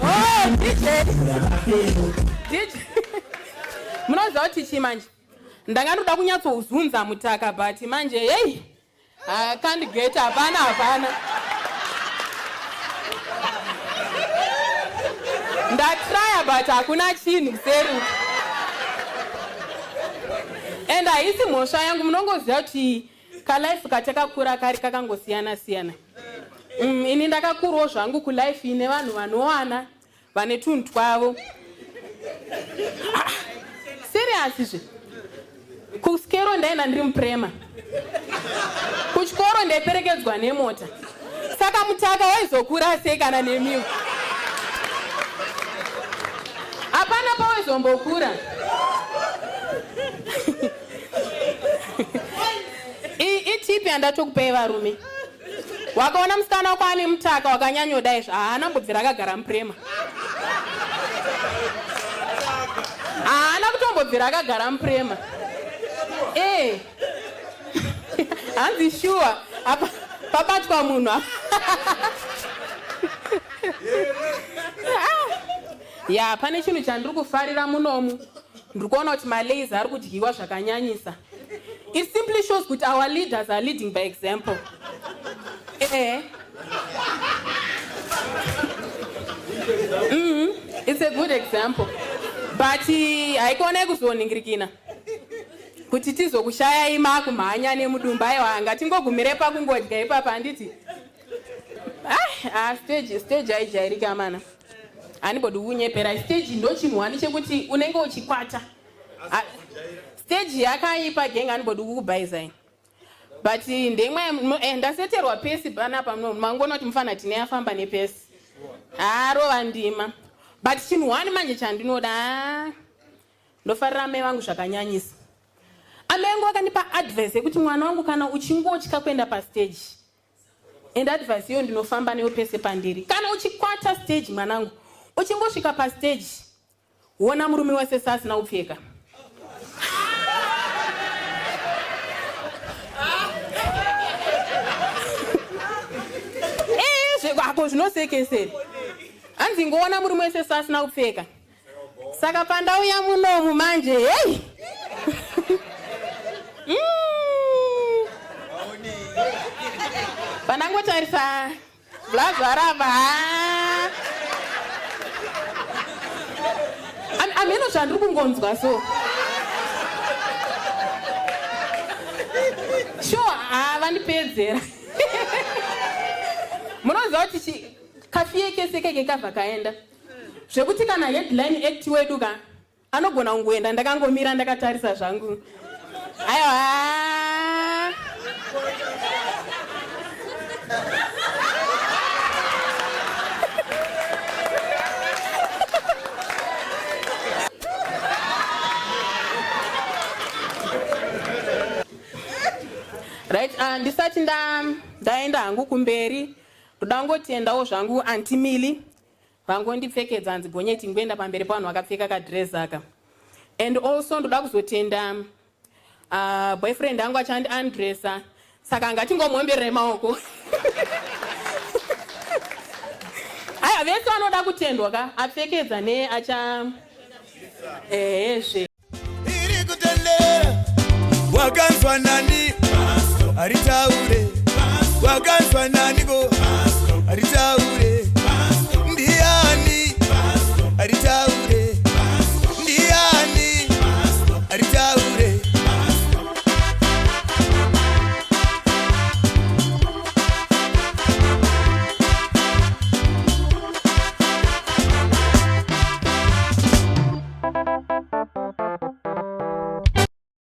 Oh, DJ. DJ. Munoziva kuti chii manje? Ndanga ndoda kunyatsozunza mutaka but manje hey, I can't get hapana hapana. Ndatraya but hakuna chinhu kuseri. And haisi mhosva yangu munongoziva kuti kalife katakakura kari kakangosiyana siyana. Ini ndakakurawo zvangu kulife ine vanhu vanowana vane tunhu twavo. Serious zve. Kuskero ndaenda ndiri muprema. Kuchikoro ndaiperekedzwa nemota. Saka mutaka waizokura sei kana nemiwo? Hapana pawaizombokura. Itipi yandatokupei varume? Wakaona musikana wako ane mutaka wakanyanyoda izvo, haana mbobvira akagara muprema. Haana kutombobvira akagara muprema. Hanzi shuwa apa pabatwa munhu. Ya, pane chinhu chandiri kufarira munomu. Ndiri kuona kuti malays ari kudyiwa zvakanyanyisa. It simply shows kuti our leaders are leading by example. It's a good example. But haikuonei kuzoningirikina kuti tizokushayai makumhanya nemudumbu. Aiwa, ngatingogumire pakungodya ipapa, handiti? Stage haijairiki amana. Handimbodi kunyepera. Stage ndo chinhu wani chekuti unenge uchikwata. Stage yakaipa gang, handimbodi kukubhaizai. But ndemwe ndaseterwa pesi panapa, mangona kuti mufana tine afamba nepesi. Arova ndima. But chinhu wani manje chandinoda, ndofarira amai vangu zvakanyanyisa. Amai vangu vakandipa advice yekuti mwana wangu kana uchingotya kuenda pastage, and advice iyo ndinofamba nayo pese pandiri. Kana uchikwata stage mwanangu, uchingosvika pastage, wona murume wese asina kupfeka. Zvako zvinosekesera. Hanzi ngoona murume wese asina kupfeka. Saka pandauya munomu manje, hey! Pandangotarisa blazvarava. Ameno zvandiri kungonzwa so. Sure, vandipedzera. Munoziva kuti kafiye kese keke kabva kaenda. Zvekuti kana headline act wedu ka anogona kungoenda ndakangomira ndakatarisa zvangu. Aiwa. Right, ndisati ndaenda hangu kumberi, ndoda kungotendawo zvangu Aunty Millie vangondipfekedza hanzi gonyeti ngoenda pamberi pavanhu vakapfeka kadress aka. And also ndoda kuzotenda boyfriend angu achandi undressa, saka ngatingomwomberere maoko. Aya vese vanoda kutendwa ka, apfekedza ne acha ehezve. Iri kutendera wakanzwa nani haritaure wakanzwa nani ko.